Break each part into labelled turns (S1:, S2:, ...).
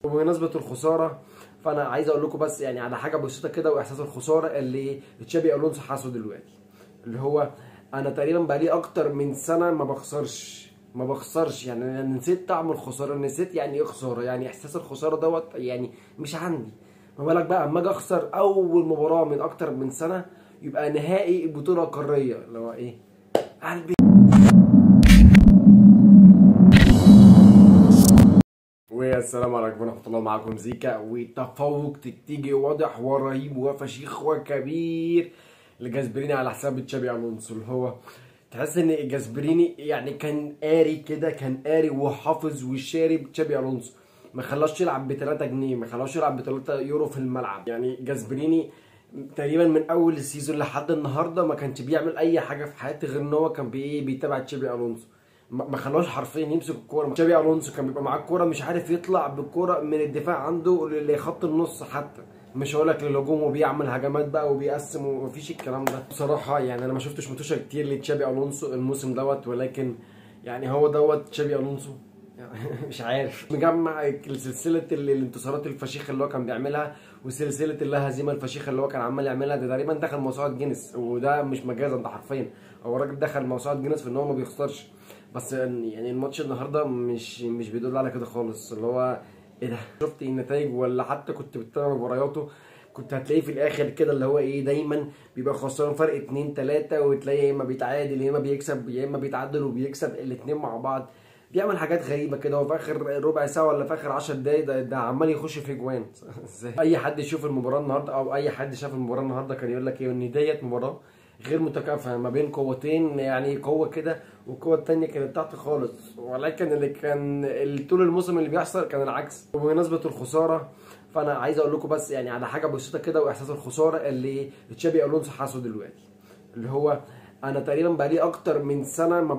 S1: وبمناسبة الخسارة فانا عايز اقول لكم بس يعني على حاجة بسيطة كده، واحساس الخسارة اللي تشابي الونسو حاسه دلوقتي، اللي هو انا تقريبا بقالي اكتر من سنة ما بخسرش، يعني انا نسيت طعم الخسارة، نسيت يعني ايه خسارة، يعني احساس الخسارة دوت يعني مش عندي. ما بالك بقى اما اجي اخسر اول مباراة من اكتر من سنة يبقى نهائي بطوله قارية، اللي هو ايه قلبي. والسلام عليكم ورحمة الله، معاكم زيكا. وتفوق تكتيكي واضح ورهيب وفشيخ وكبير لجاسبريني على حساب تشابي الونسو، اللي هو تحس ان جاسبريني يعني كان قاري كده، كان قاري وحافظ وشارب تشابي الونسو، ما خلاش يلعب ب 3 جنيه، ما خلاش يلعب ب 3 يورو في الملعب. يعني جاسبريني تقريبا من اول ال season لحد النهارده ما كانش بيعمل اي حاجة في حياته غير ان هو كان بيتابع تشابي الونسو، ما خلاش حرفيا يمسك الكورة. تشابي الونسو كان بيبقى معاه الكورة مش عارف يطلع بالكورة من الدفاع عنده لخط النص حتى، مش هقول لك للهجوم، وبيعمل هجمات بقى وبيقسم ومفيش الكلام ده. بصراحة يعني انا ما شفتش متوشه كتير لتشابي الونسو الموسم دوت، ولكن يعني هو دوت تشابي الونسو يعني مش عارف، مجمع سلسلة الانتصارات الفشيخه اللي هو كان بيعملها وسلسلة اللا هزيمة الفشيخه اللي هو كان عمال يعملها. ده تقريبا دخل موسوعة جينيس، وده مش مجازا، ده حرفيا هو الراجل دخل موسوعة جينيس في ان هو ما بيخسرش. بس يعني الماتش النهارده مش بيدل على كده خالص، اللي هو ايه ده؟ شفت النتائج ولا حتى كنت بتتابع مبارياته كنت هتلاقيه في الاخر كده اللي هو ايه، دايما بيبقى خسران فرق 2 3، وتلاقيه يا اما بيتعادل يا اما بيكسب، يا اما بيتعادل وبيكسب، الاثنين مع بعض. بيعمل حاجات غريبة كده، وفي اخر ربع ساعة ولا في اخر 10 دقايق ده عمال يخش في جوان. اي حد يشوف المباراة النهارده او اي حد شاف المباراة النهارده كان يقول لك ايه، ان ديت مباراة غير متكافئة ما بين قوتين، يعني قوة كده والقوه الثانية كانت تحت خالص، ولكن اللي كان طول الموسم اللي بيحصل كان العكس. وبمناسبة الخسارة فانا عايز اقول لكم بس يعني على حاجة بسيطة كده، واحساس الخسارة اللي تشابي الونسو حاسه دلوقتي، اللي هو انا تقريبا بقالي اكتر من سنة ما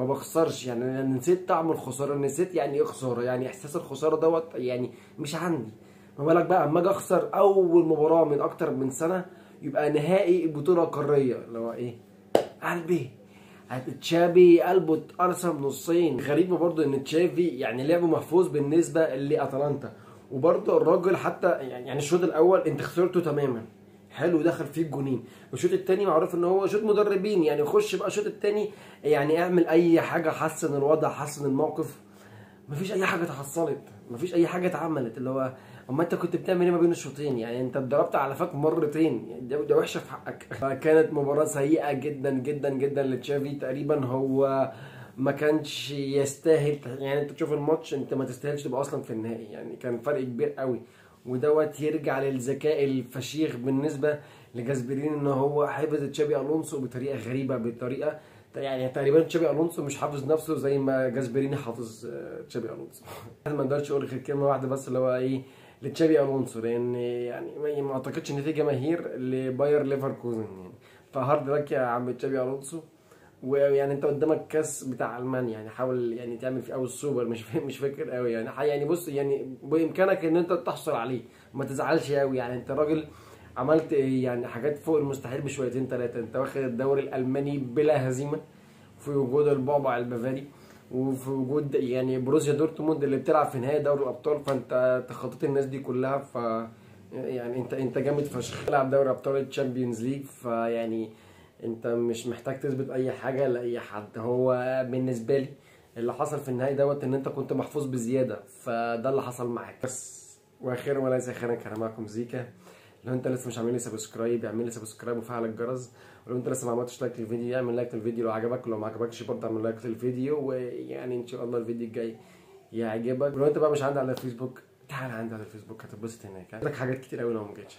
S1: بخسرش، يعني انا نسيت طعم الخسارة، نسيت يعني ايه خسارة، يعني احساس الخسارة دوت يعني مش عندي. ما بالك بقى اما اجي اخسر اول مباراة من اكتر من سنة يبقى نهائي بطوله قارية، اللي هو ايه قلبي. تشابي قلبه اتقرصم نصين. غريبة برضو ان تشافي يعني لعبه محفوظ بالنسبة لاتلانتا، وبرضو الراجل حتى يعني الشوط الاول انت خسرته تماما، حلو دخل فيه الجونين. الشوط الثاني معروف ان هو شوط مدربين، يعني خش بقى الشوط الثاني يعني اعمل اي حاجة، حسن الوضع، حسن الموقف. مفيش اي حاجة اتحصلت، مفيش اي حاجة اتعملت، اللي هو اما انت كنت بتعمل ايه ما بين الشوطين؟ يعني انت اتضربت على فاك مرتين، يعني ده وحشة في حقك. فكانت مباراة سيئه جدا جدا جدا لتشافي، تقريبا هو ما كانش يستاهل، يعني انت تشوف الماتش انت ما تستاهلش تبقى اصلا في النهائي، يعني كان فرق كبير قوي. ودوت يرجع للذكاء الفشيخ بالنسبة لجاسبريني ان هو حافظ تشابي الونسو بطريقة غريبة، بطريقة يعني تقريبا تشابي الونسو مش حافظ نفسه زي ما جاسبريني حافظ تشابي الونسو. ما اقدرش اقول غير كلمة واحدة بس اللي هو ايه لتشابي الونسو، لان يعني ما اعتقدش ان في جماهير لباير ليفركوزن يعني، ف hard luck يا عم تشابي الونسو. ويعني انت قدامك كاس بتاع المانيا، يعني حاول يعني تعمل فيه او السوبر، مش فاكر قوي يعني بص يعني بامكانك ان انت تحصل عليه، ما تزعلش قوي، يعني انت راجل عملت يعني حاجات فوق المستحيل بشويتين ثلاثة. انت واخد الدوري الالماني بلا هزيمة في وجود البعبع البافاري، وفي وجود يعني بروسيا دورتموند اللي بتلعب في نهائي دوري الابطال، فانت تخطيت الناس دي كلها، ف يعني انت جامد فشخ. تلعب دوري ابطال ال Champions League، فيعني انت مش محتاج تثبت اي حاجة لاي حد. هو بالنسبة لي اللي حصل في النهائي دوت ان انت كنت محفوظ بزيادة، فده اللي حصل معاك بس. واخيرا وليس اخيرا كان معاكم زيكا. لو انت لسه مش عامل لي subscribe اعمل لي subscribe وفعل الجرس، ولو انت لسه ما عملتش like للفيديو اعمل like للفيديو لو عجبك، ولو ما عجبكش برضه اعمل like للفيديو، ويعني ان شاء الله الفيديو الجاي يعجبك. ولو انت بقى مش عندي على الفيسبوك تعال عندي على الفيسبوك، هتتبسط هناك، عندك حاجات كتير قوي لو ما جيتش.